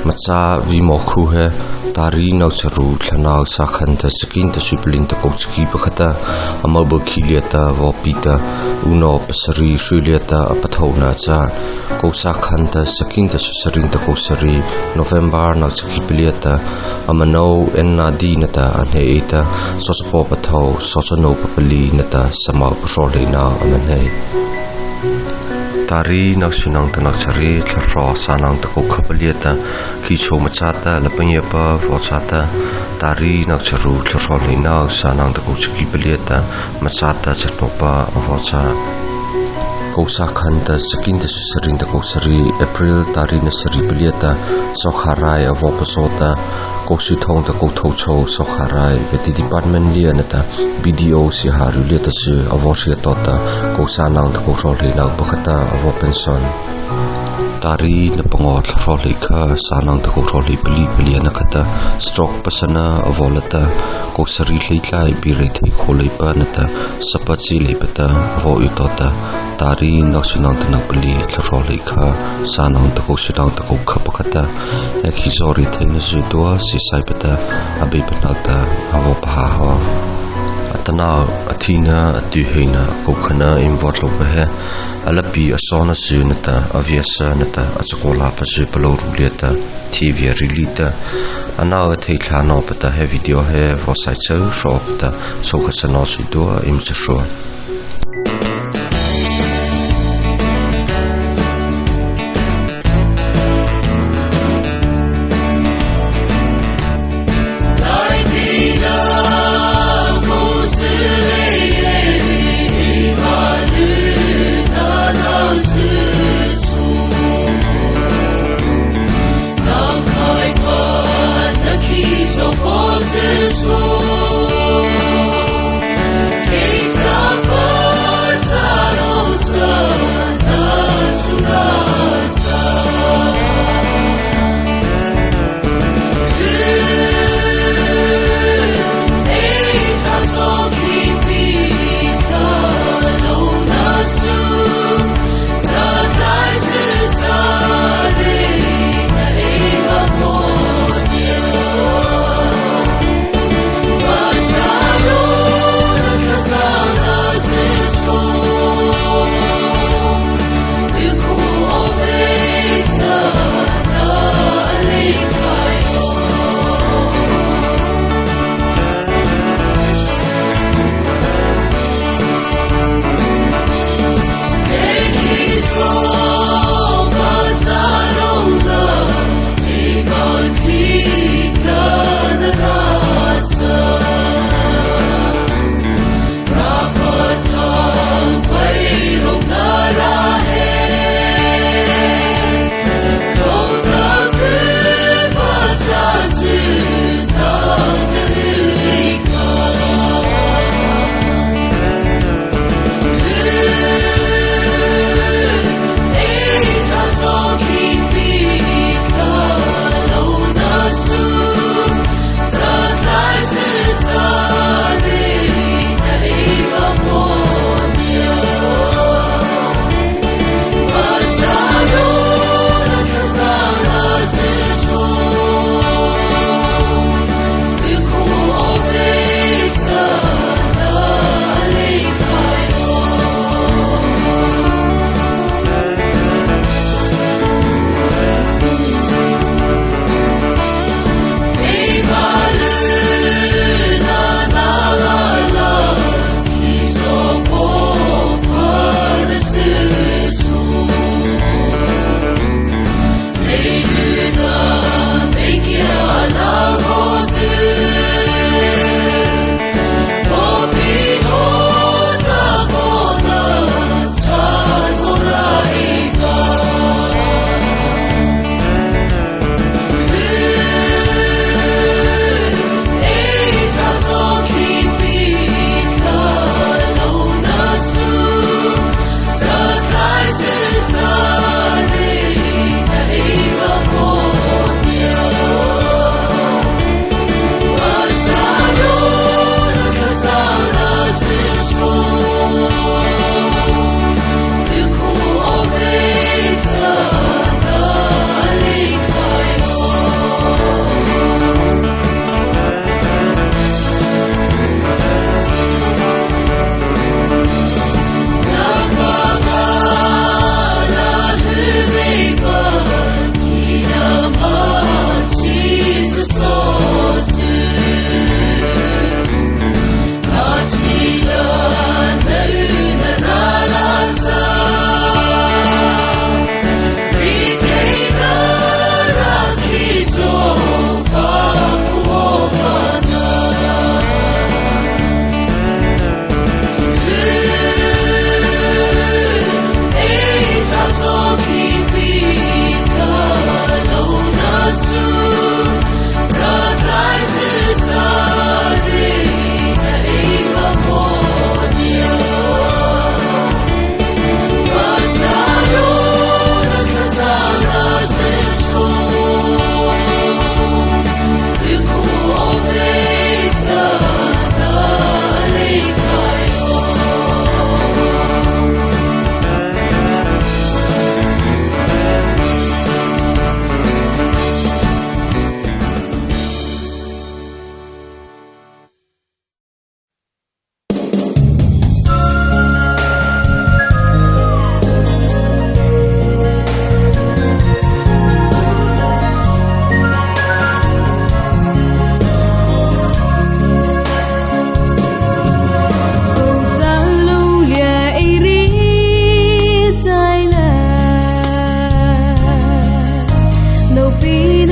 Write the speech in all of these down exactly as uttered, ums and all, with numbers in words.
Machâ Vy Maw Kho he, tari noh charu thla noh sâkha nata chaki nata sypalih nata kô chaki pakhata, a mobile key liata vaw pita, unawh pasari hry liata a pathôhna a châ. Kô sâkha nata chaki nata sysari nata kô sari, November noh chaki pali liata, a manô en na di nata a hnei ei ta, sawchapaw pathôh, sawchanô papali nata sâh ma pahrawh leina a hnei. Tari noh syno nata noh chari thla hrawh sâh nata kô kha pali liata, khi chô machâ ta, la pangiapa vaw châ ta, tari noh charu thla hrawh leina sâh nata kô chaki pali liata, machâ ta chanô pa a vaw châ. Kô sâkha nata chaki nata sysari nata kô sari, April tari noh sari pali liata, sawhkhâ rai a vaw pasaw ta, kô sythôh nata kô thôh chô sawhkhâ rai, vei ti department liana ta, B D O siaha ru liata sy a vaw hria tawhta, kô sâh nata kô hrawh leina pakhata a vaw pension. Tari noh pangaw thla hrawh leikha sâh nata kô hrawh leipalih pali liana khata, stroke pasana a vaw la ta, kô sari leitlai bi rei thei kho leipa nata, sapa chi leipa ta a vaw y tawhta, tari noh syno nata noh pali thla hrawh leikha sâh nata kô syno nata kô kha pakhata, he khizaw rei theina zydua siesai pata, Abeipa nata a vaw pahâ haw. Atanoh, a thina, a tyuheina, kô khana eima vaw tlôpa he, a lapi a sawna zy nata, a viasa nata, a chakaona pazy palôh ru liata, thi via ri liata, a noh a thei thla nawpa ta he video he vaw sai chô hrawh awpa ta, sôh kha sa naw zydua eima cha hroh.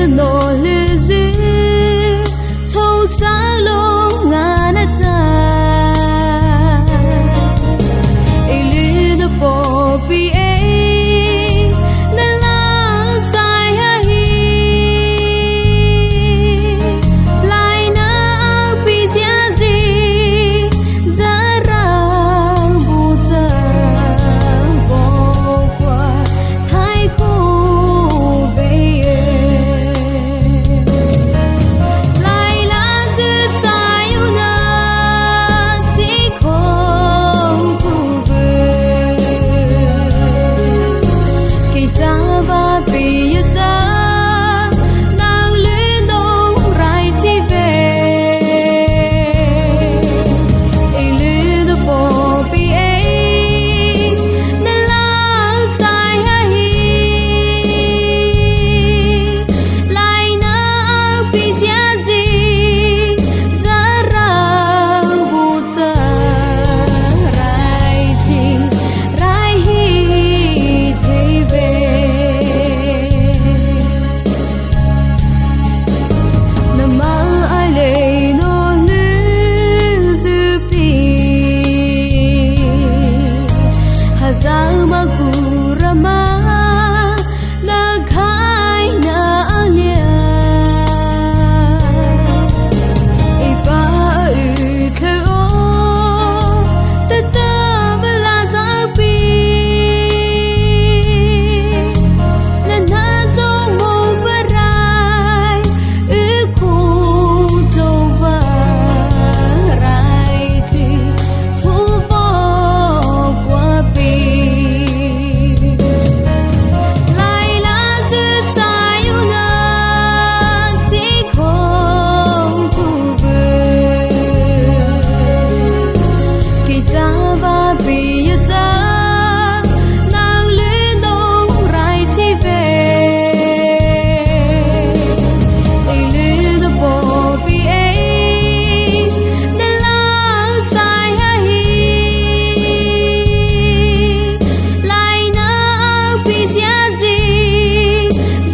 Nô lyzy, chhôh sa lô ngâ na ta, ei ly na pôh pi ei, na la sai ha hi, lai na pi zia zi, za rang bu za pôh kua thai kô bê. Lai la zy sai u na si khong ku bê. Ki za ba pi ya za nau ly dong rai chi bê. Ei ly na pôh pi ei, na la sai ha hi, lai na pi zia zi, za rang bu za rai thei, rai hi thei bê. Na ma a lei nô lyzy pi, ha za ma ku ra ma, na khai na a lia. Ei pa a y thei o, ta ta ba la za pi. Na na zo mo ba rai, y ku to ba rai ti, chhôh pôh kua pi. Lai la zy sai u na si khong ku bê. Ki za ba pi ya za nau ly dong rai chi bê. Ei ly na pôh pi ei, na la sai ha hi, lai na pi zia zi,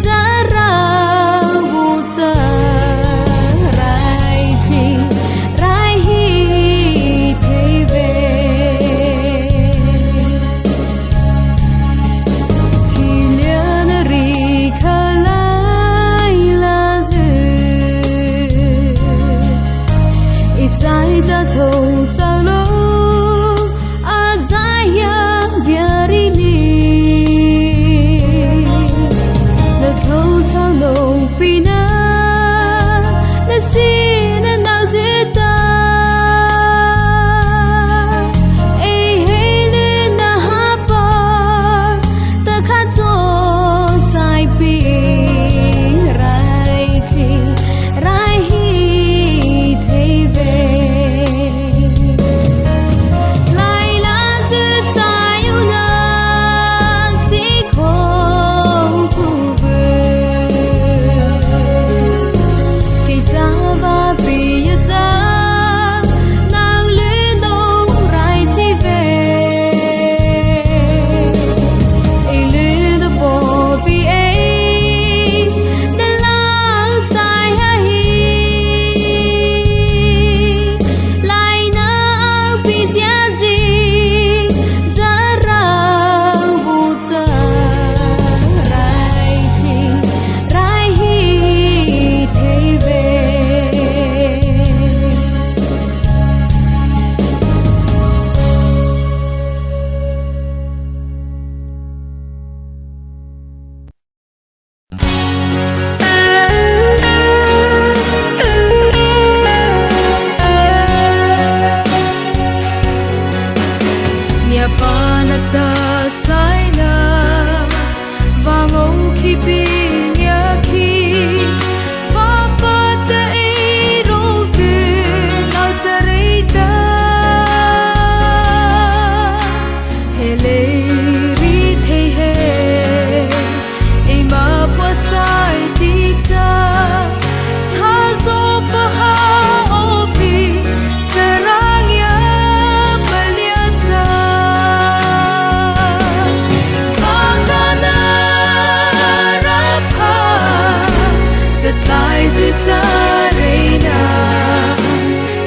za rang bu za rai thei, rai hi thei bê. Hi lia na ri kha lai la zy, ei sai za chhôh sa lô, a za ya bia ri li. Na thôh sa lô pi na, na si na nau zi ta. Ei hei ly na ha pa, ta kha chhôh sai pi, rai thei, rai hi thei bê. Thareina,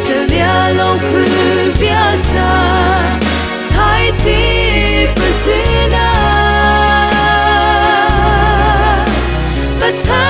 thalia lôkhei viasa, thai ti pasyuna, patha